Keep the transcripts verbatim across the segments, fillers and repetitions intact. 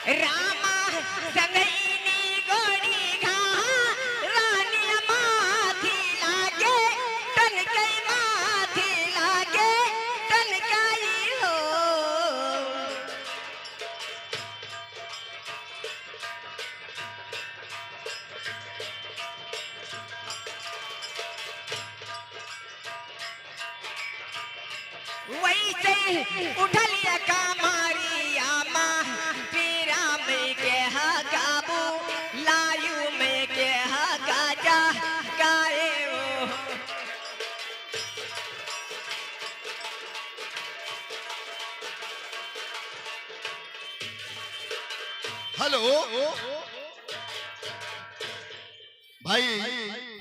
रामा संगईनी गोरी घा, रानी माथी लागे, तनकई माथी लागे, तनकई हो। वैसे उठलिया कमरिया मा पीरा में के हा काबू, लायू में के हा गाजा गाए ओ। हेलो भाई,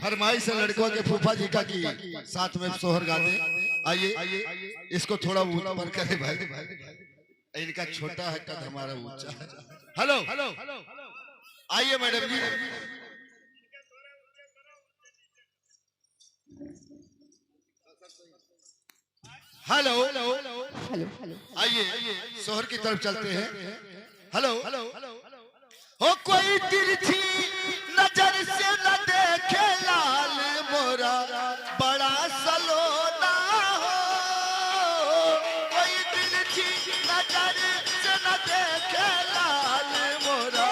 फरमाइश है लड़कों के फूफा जी का कि साथ में सोहर गा दे। आइए, इसको थोड़ा ऊपर करे भाई, इनका छोटा है कद, हमारा ऊंचा है। हेलो, आइए madam ji. Hello, hello, hello. आइए, सोहर की तरफ चलते हैं। हेलो, हो कोई तिरछी नजर से न देखे लाल मोरा, बड़ा सलोना हो। कोई तिरछी नजर से न देखे लाल मोरा।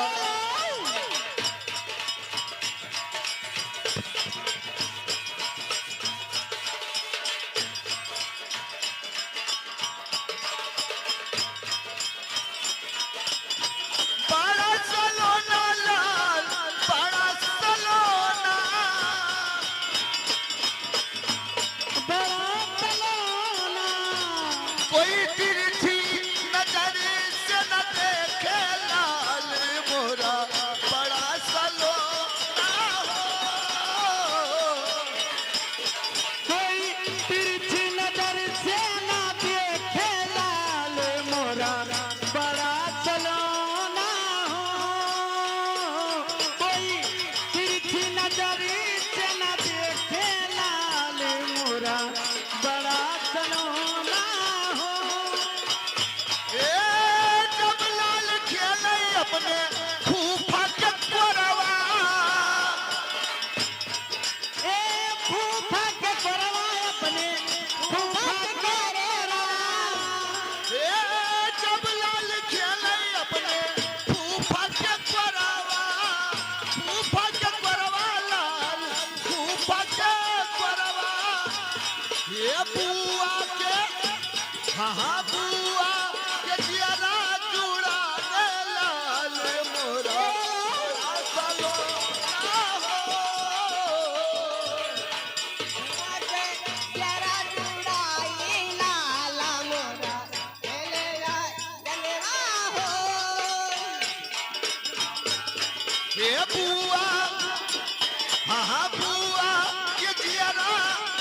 बड़ा सलोना लाल, बड़ा सलोना। बड़ा सलोना। कोई तिरछी नजर से न देखे लाल मोरा, बड़ा सलोना हो। कोई तिरछी नजर से ना देखे लाल मोरा, बड़ा सलोना हो। कोई तिरछी नजर से ना देखे लाल मोरा, बड़ा सलोना हो। ए, जब लाल खेले अपने फूफा के कोरवा। ए, फूफा के कोरवा अपने, फूफा के कोरवा। ए, जब लाल खेले अपने फूफा के कोरवा, फूफा के कोरवा लाल, फूफा के कोरवा। ए, बुआ के हाँ, हाँ, बुआ के जियरा जुड़ा दे लाल मोरा, बड़ा सलोना हो। बुआ के जियरा जुड़ाई लाल मोरा, ले ले ला जलवा हो। ए बुआ, हाँ, हाँ, बुआ, ये जियरा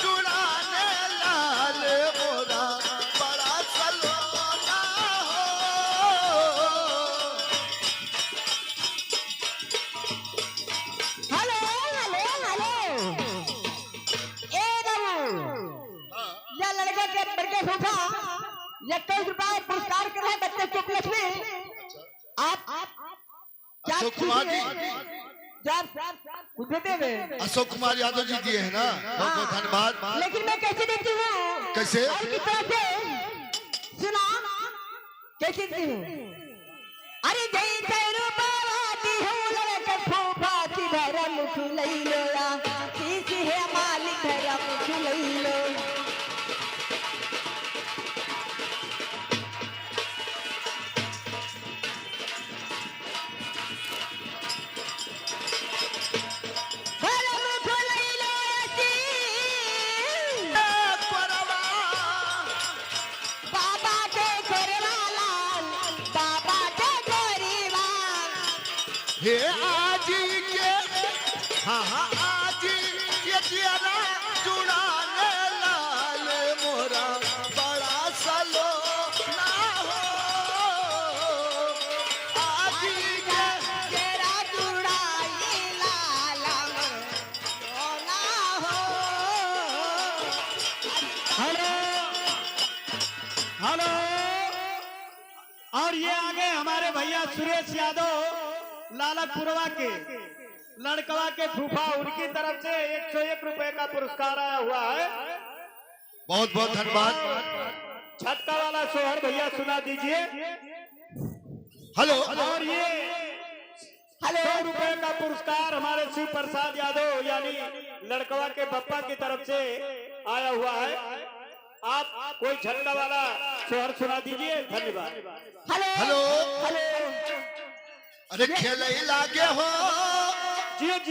जुड़ाने लाल मोरा, बड़ा सलोना हो। Hello, hello, hello. ए बाबू, या लड़का के बड़के फूफा, इक्कीस रुपया पुरस्कार कर रहे बच्चे के उपलक्ष्य में। आप, आप, क्या अशोक कुमार जी। खुशी है? जब, जब, कुछ देते हुए। अशोक कुमार यादव जी दिए हैं ना, बहुत बहुत हाँ। धन्यवाद। लेकिन मैं कैसे देती हूँ? कैसे? और किस तरह से? सुना, कैसे देती हूँ? अरे जय जय रूपावा दिहू लड़के फूफा की धर्म चुलैलो या, किसी है मालिक धर्म चुलैलो। बाबा के कोरवा लाल, बाबा के कोरवा। हे आजी के, हाँ, हाँ, आजी के जियरा जुड़ाने लाल मोरा, बड़ा सलोना हो। आजी के जियरा जुड़ाई लाल मोरा, ना हो। Hello, hello. और ये आगे हमारे भैया सुरेश यादव लालकपुरवा के लड़कवा के फूफा, उनकी तरफ से एक सौ एक रुपए का पुरस्कार आया हुआ है। बहुत बहुत धन्यवाद। छटका वाला सोहर भैया सुना दीजिए। हेलो। और ये हेलो। सौ रुपए का पुरस्कार हमारे शिव प्रसाद यादव यानी लड़कवा के पप्पा की तरफ से आया हुआ है। आप कोई छटका वाला सोहर सुना दीजिए। धन्यवाद। हेलो। हेलो। हेलो। अरे खेले लागे हो। जियो, जियो।